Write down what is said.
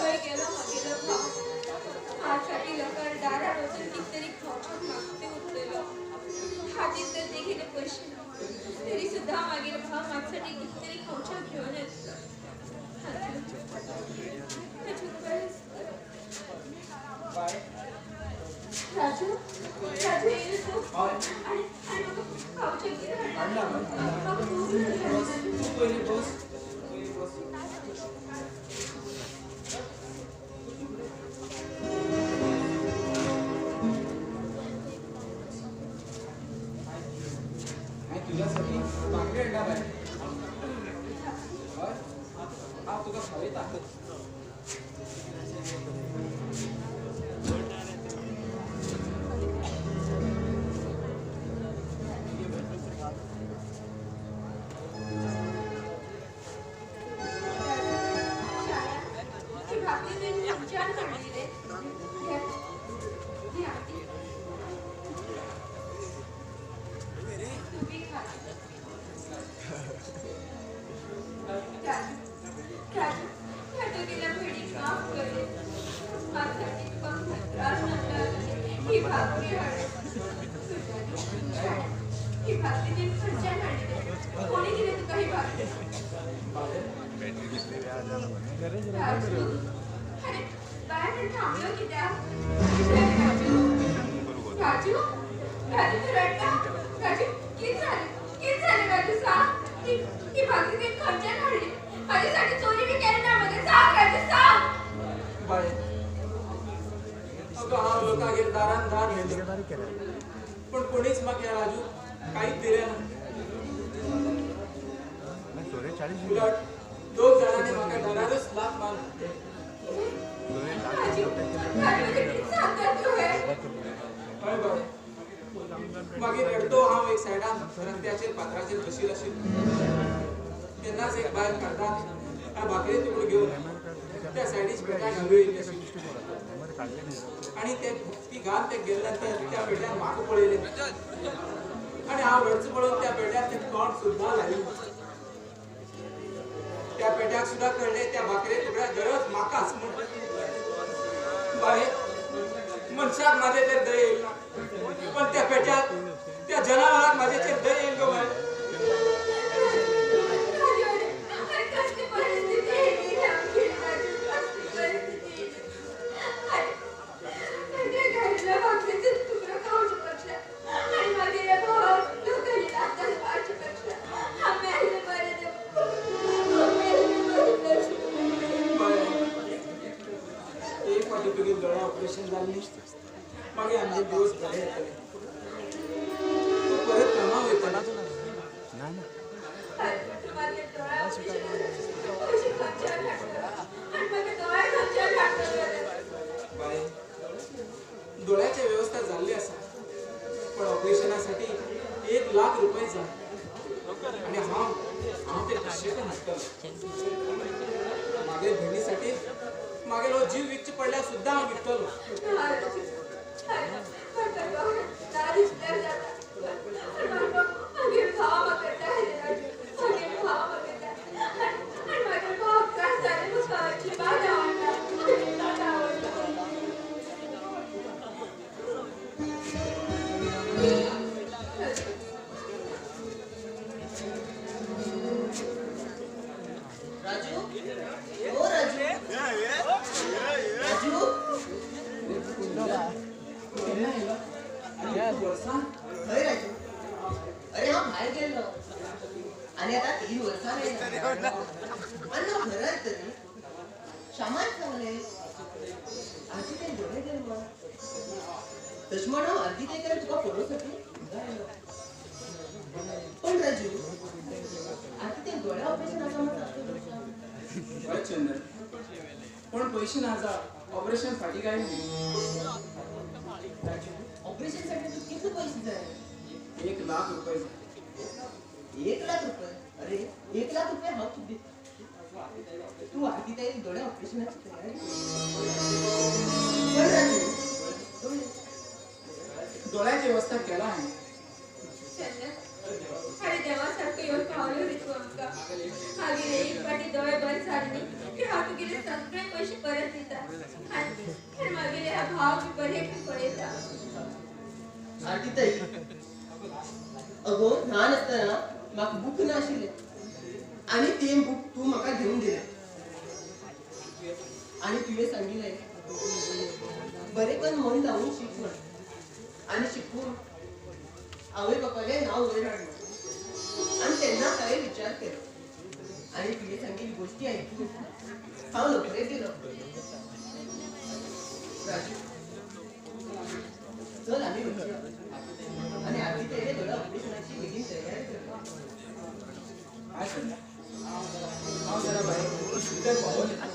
खंय गेलो म्हगेलो भाव? हासाठी लकर दारार वचून कितें तरी खावपाक मागते उरतलो. हातीन तर तेगेले पयशे ना, तरी सुद्दां मागीर भाव म्हाजसाठी कितें तरी खावच्याक घेवन येतलो. राजू, बाय. राजू, राजू येयलो तूं? हय. आनी आनी म्हाका खावच्याक कितें हाडला हाडला? बाय. म्हाका भूक लागल्या. बस तूं पयलीं बस, पयलीं बस. हांवें तुज्यासाठी भाकरी हाडला बाय. हय, हांव तुका खावयता. शाण्या, ही भाकरी तुवें खंयच्यान हाडली रे? घे, घे आती. तूं बी खा. राजू, राजू, ह्या तुगेल्या भयणीक माफ कर रे. म्हाजसाठी तुका त्रास नाका. ही भाकरी हाड. राजू, शाण्या, ही भाकरी तुवें खंयच्यान हाडली रे? कोणी दिली तुका ही भाकरी? बाय. राजू, अरे बाय म्हण थांबलो कित्याक? राजू, राजू, राजू तूं रडटा? राजू, कितें जालें? कितें जालें राजू सांग. ही ही भाकरी तुवें खंयच्यान हाडली? म्हाजेसाठी चोरी बी केली ना मगे? सांग राजू, सांग. बाय, अगं हांव लोकांगेर दारान दार गेलो, पण कोणीच म्हाका ह्या राजू कांयच दिलें ना. उलट दोग जाणांनी म्हाका दारारच लाथ मारली. राजू, राजू, कितें सांगता तूं हें? हय बाय. मागीर रडतो हांव एक सायडान रस्त्याचेर फातराचेर बशिल्लो आशिल्लो, तेन्नाच एक बायल कार्टान ह्या भाकरे तुकडो घेवन त्या सायडीच पेट्याक घालून येयल्ली आशिल्ली. आनी ते ती घाल ते गेले नंतर त्या पेट्यान म्हाका पळयलें आनी हांव रडचो पळोवन त्या पेट्यान तें तोंड सुद्दां लायलें. त्या पेट्याक सुद्दां कळ्ळें त्या भाकरे तुकड्याक गरज म्हाकाच म्हूण. बाय, मनशाक म्हाजेचेर दया येयली ना, पण त्या पेट्याक, त्या जनावराक म्हाजेचेर दया येयली गो बाय. राजू, अरे अरे कसली परिस्थिती येयली रे आमगेर? राजू, कसली परिस्थिती येयली? अरे त्या घायल्ल्या भाकरीचो तुकडो खावचे पेक्षा आनी मागीर भावाक लोकांनी लातान मारचे पेक्षा हांव मेल्लें बरें रे, हांव मेल्लें बरें राजू. बाय, एक फावटी तुगे दोळ्या ऑपरेशन जाल्ली, मागीर आमचे दिवस बरे येतले. तूं परत कामाक वयतलो. अरे मागीर दोळ्या ऑपरेशन पयशे खंयच्यान हाडटलो आनी मागीर दोळे खंयच्यान हाडटलो रे? बाय, दोळ्याची व्यवस्था जाल्ली आसा, पण ऑपरेशनासाठी 1 लाख रुपये जाय आणि हांव हांव ते कशें हाडटलो? मागीर भयणीसाठी मागीर हो जीव विकचे पडल्यार सुद्दां हांव विकतलो. ना राजू, म्हाका दोळे ना दिसल्यार जाता, पण म्हाका मागीर भाव म्हाका जाय रे राजू, मागीर भाव म्हाका जाय. आनी मागीर भावाक त्रास जाले म्हाका अजिबात आवडना, अजिबात आवडना. राजू, ओ राजू, राजू. केन्ना येयलो आनी इतल्या वर्सां? हय राजू, अरे हांव भायर गेल्लो आनी आतां 3 वर्सां येयला. आनी हांव घरा येतली श्यामान सांगलें आजी तें दोळे गेले म्हण. तशें म्हण हांव आरती तें तुका पळोवसाठी हांगा आयलो. पण राजू, आतां तें दोळे ऑपरेशन आसा म्हण सांगता. हय चंदन, पण पयशे ना जा ऑपरेशन फाटीं काय न्ही. राजू, ऑपरेशन साठी तू कितले पैसे जाय? 1 लाख रुपये जाय. 1 लाख रुपये? अरे 1 लाख रुपये हांव तुका दिता. तूं आरती ताई दोळे ऑपरेशनाची तयारी कर. पण राजू, दोळे दोळ्याची वेवस्था केला हांवें. अरे देवासारखं येऊन पावलं रे तू आमकां. मागीर एक फाटी दोळे बंद जाले न्ही की हांव तुगेले सगळे पयशे परत दिता आनी मागीर ह्या भाव बी बरें पळयता. आरती ताई, अगो ल्हान आसतना म्हाका बूक नाशिल्ले आनी ते बूक तूं म्हाका घेवन दिले आनी तुवें सांगिल्लें बरें करून मन लावन शीक म्हण आनी शिकून आवय बापालें नांव वयर हाडलें आनी तेन्ना हांवें विचार केलो आनी तुवें सांगिल्ली गोश्टी आयकून हांव नोकरेक गेलो. राजू, चल आमी वचया आनी आरती ताईले दोळ्या ऑपरेशनाची बेगीन तयारी करया. हय चंदा, हांव जरा भायर भितर पावोवन येता.